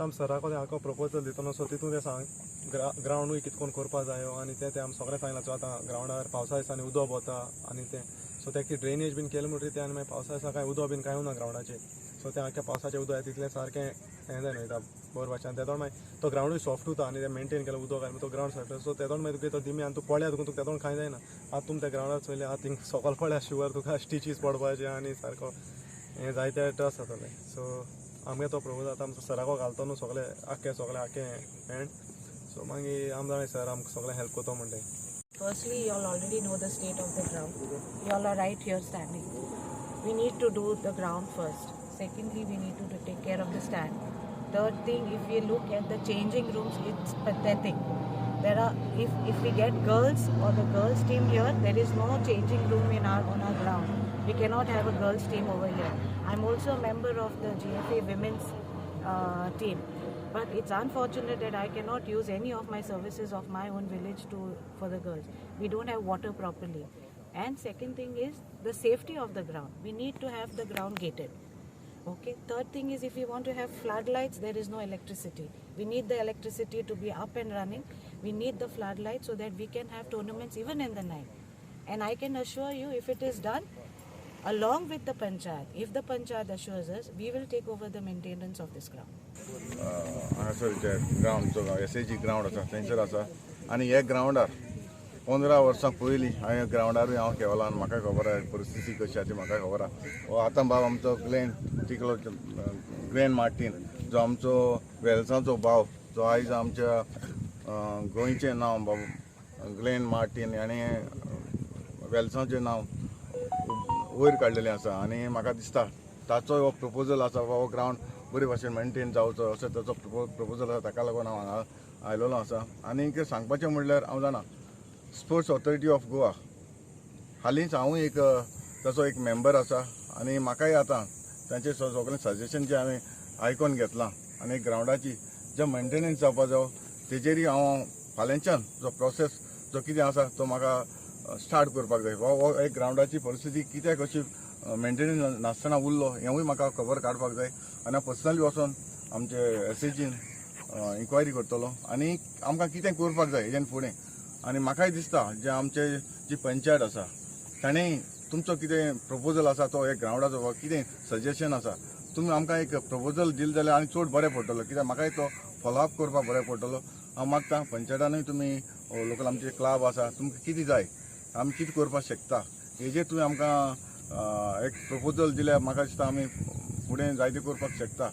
आमी सराको तें आख्खो प्रपोजल दितलो, सो तितून तें सांग ग्रावंडूय कितकोन करपा जायो आनी तें आमी सगळें सांगलां. सो आतां ग्रावंडार पावसा दिसांनी उदक वता आनी तें सो तेका ड्रेनेज बीन केलें म्हणटकीर तें आनी मागीर पावसा दिसा कांय उदक बीन कांय उरना ग्रावंडाचेर. सो तें आख्ख्या पावसाचें उदक येता तितलें सारकें हें जायना वयता बरें भाशेन. आनी तेदोन मागीर तो ग्रावंडूय सॉफ्ट उरता आनी तें मेनटेन केलें उदक घालें तो ग्रावंड सॉफ्ट, सो तेदोन मागीर तुगे तो दिमी आनी तूं पळ्ळ्या तुका तुका तेदोन कांय जायना. आतां तुमी त्या ग्रावंडार चोयलें, आतां थिंग सोकोल पळ्ळ्या शुवर तुका स्टिचीस पडपाचे आनी सारको हें जायते ट्रस जातले. सो आमगे तो प्रपोजल आतां आमचो सराको घालतो न्हू सगळे आख्खे सगळे आख्खे एंड सो मागीर आम जाणा सर आमकां सगळें हेल्प करतो म्हणटे. Firstly, you all already know the state of the ground. You all are right here standing. We need to do the ground first. Secondly, we need to take care of the stand. Third thing, if we look at the changing rooms, it's pathetic. There are, if we get girls or the girls team here, there is no changing room in our on our ground. We cannot have a girls team over here. I'm also a member of the GFA women's team. But it's unfortunate that I cannot use any of my services of my own village to for the girls. We don't have water properly. And second thing is the safety of the ground. We need to have the ground gated. Okay. Third thing is, if we want to have floodlights, there is no electricity. We need the electricity to be up and running. We need the floodlights so that we can have tournaments even in the night. And I can assure you, if it is done along with the panchayat, if the panchayat assures us, we will take over the maintenance of this ground. हांगासर जे ground SAG ground आसा थंयसर आसा आनी हे ग्रावंडार 15 वर्सां पयलीं हांवें ग्रावंडारूय हांव खेळला आनी म्हाका खबर आहा परिस्थिती कशी आसा ती म्हाका खबर आहा. हो आतां बाब आमचो ग्लेन टिकलो, ग्लेन मार्टीन, जो आमचो वेल्साचो भाव, जो आयज आमच्या गोंयचें नांव बाब ग्लेन मार्टीन हाणें वेल्साचें नांव वयर काडलेलें आसा. आनी म्हाका दिसता ताचो हो प्रपोजल आसा, हो ग्रावंड बरे भाशेन मेनटेन जावचो असो ताचो प्रपोजल आसा. ताका लागून हांव हांगा आयलेलो आसा. आनीक सांगपाचें म्हणल्यार हांव जाणा स्पोर्ट्स ऑथॉरिटी ऑफ गोवा हालींच हांवूय एक ताचो एक मेंबर आसा आनी म्हाकाय आतां तांचे सगळें सजेशन जें हांवें आयकोन घेतलां आनी ग्रावंडाची जे मेंटेनन्स जावपा जायो तेजेरय हांव फाल्यांच्यान जो प्रोसेस जो कितें आसा तो म्हाका स्टार्ट करपाक जाय. हो एक ग्रावंडाची परिस्थिती कित्याक अशी मेंटेनन्स नासतना उरलो हेंवूय म्हाका खबर काडपाक जाय आनी हांव पर्सनली वचोन आमचे एसएजीन इन्क्वायरी करतलो आनी आमकां कितें करपाक जाय हेज्यान फुडें. आनी म्हाकाय दिसता जे आमचे जी पंचायत आसा ताणें तुमचो कितें प्रपोजल आसा तो एक ग्रावंडाचो वा कितें सजेशन आसा, तुमी आमकां एक प्रपोजल दिलें जाल्यार आनी चड बरें पडटलो, कित्याक म्हाकाय तो फॉलोअप करपाक बरें पडटलो. हांव मागता पंचायतानूय तुमी लोकल आमचे क्लब आसा, तुमकां कितें जाय, आमी कितें करपाक शकता हेजेर तुमी आमकां एक प्रपोजल दिल्यार म्हाका दिसता आमी फुडें जायतें करपाक शकता.